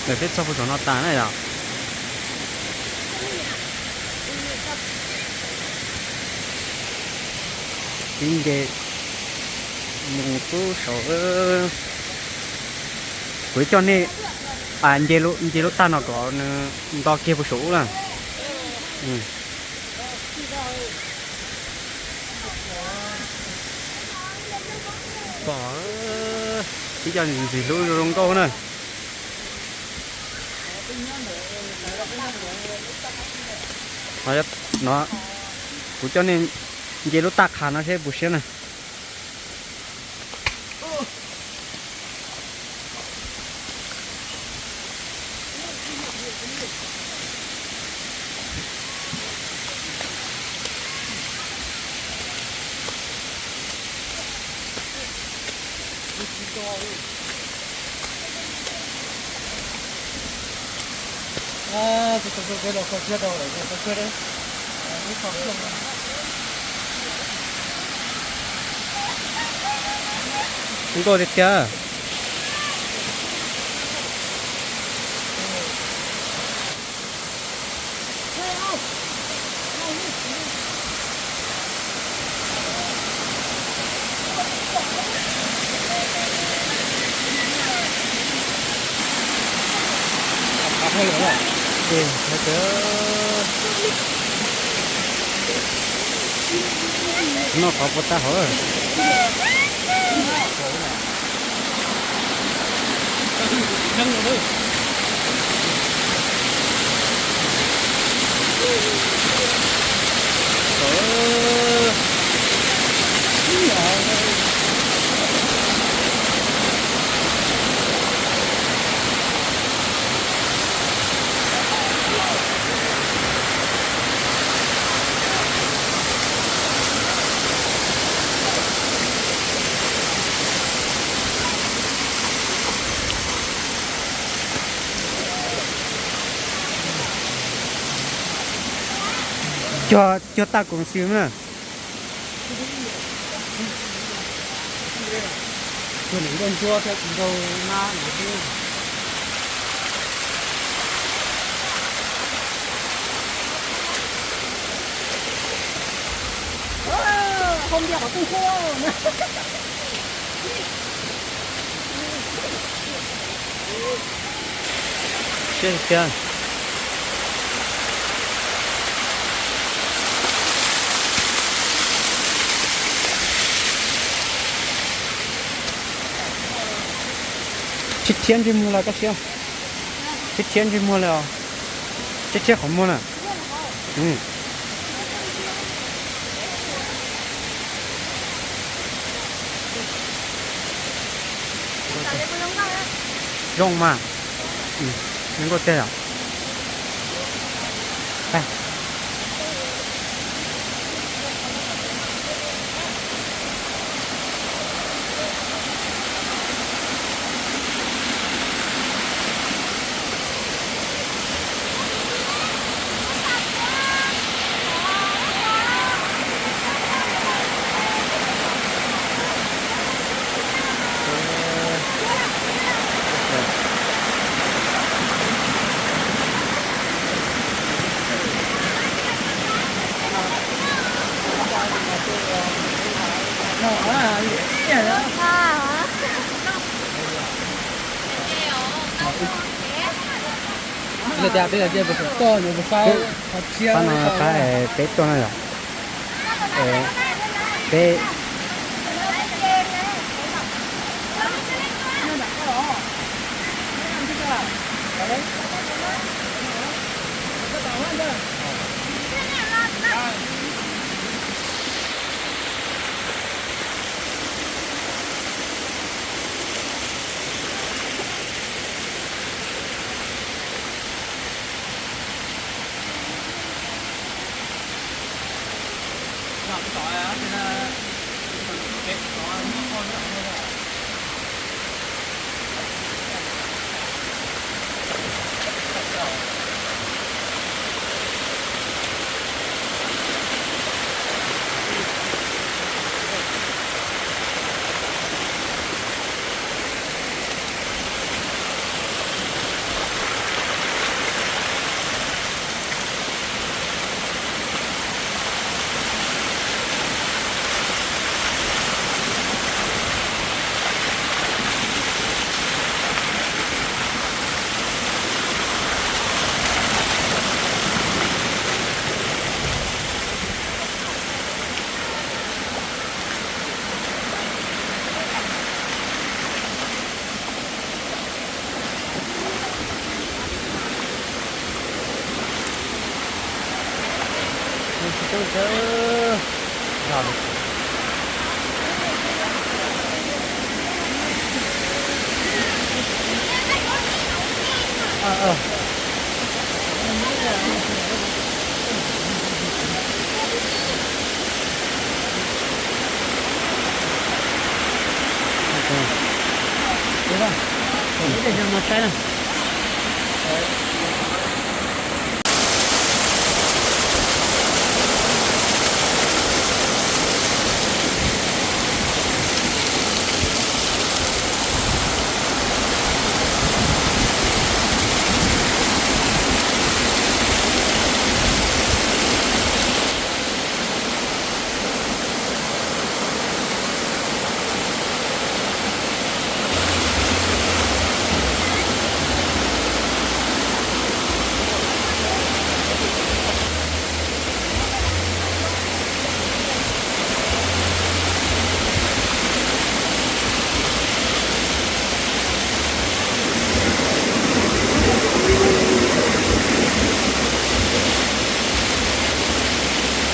Lawv peb txog puag saum no tas na yom. Tib nce mus puag saum. Kuv coj nej nce lub tag no kom nws nto kiag puag saum ub na. Pom ib co ntxim hlub zoo nkauj na. No, kuv coj nej nce lub taj qha no seb puas siab na. Nkauj tiag tiag. Noj qhov puas tag hauv. Cog, cog tag koom xwm na. Cog niam nkauj ntsuab thiab tsis nrau nab no xwb. Siab tiag. Tsis thiab ntsej muag los koj siab. Tsis thiab ntsej muag los. Tsis thiab qhov muag na. Zoo mas. Zoo nkauj tiag yom. Pab no pab peb tuaj no yom. Peb Noj tau na. Sawv zog. Saib na.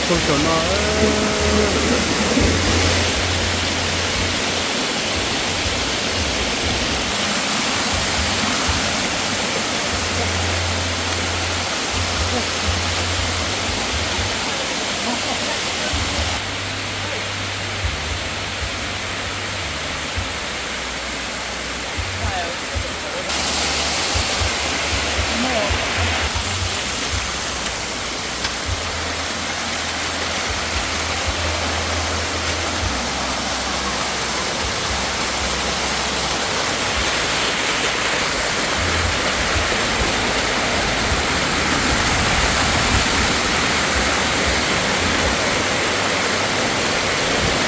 Txog saum no.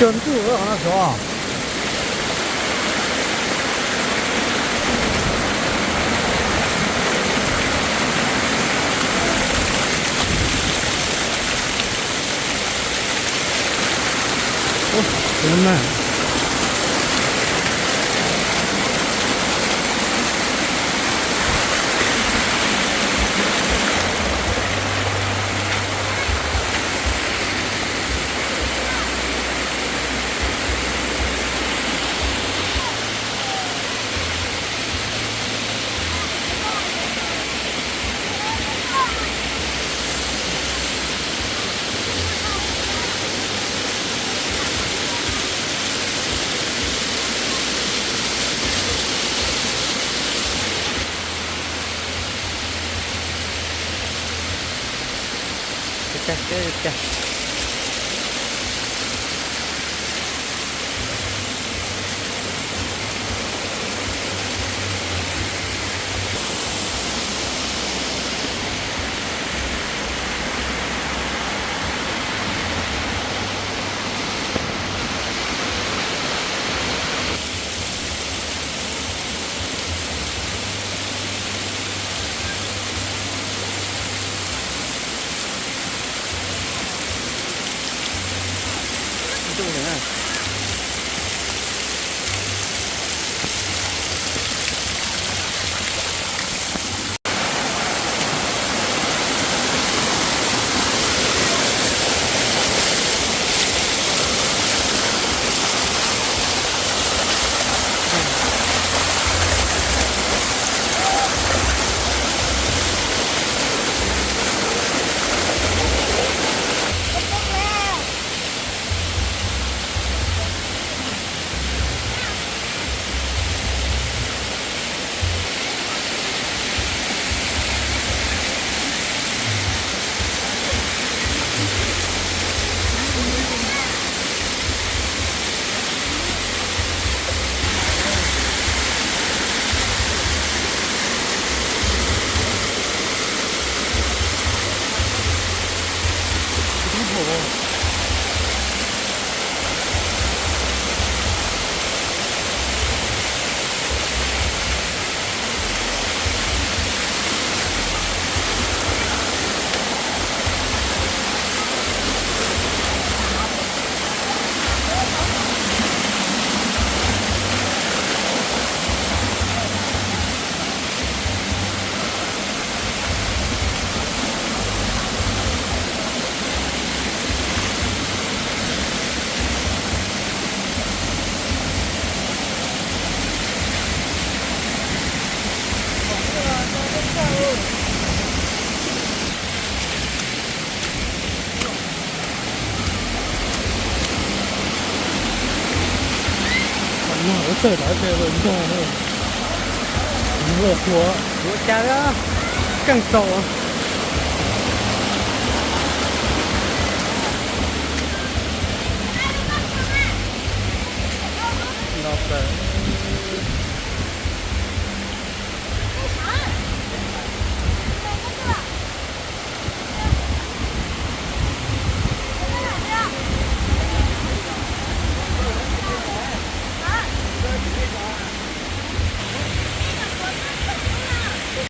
Cog ntuj qhov no sov. Lawv txawj lawv ntog, ua cas keej txaus.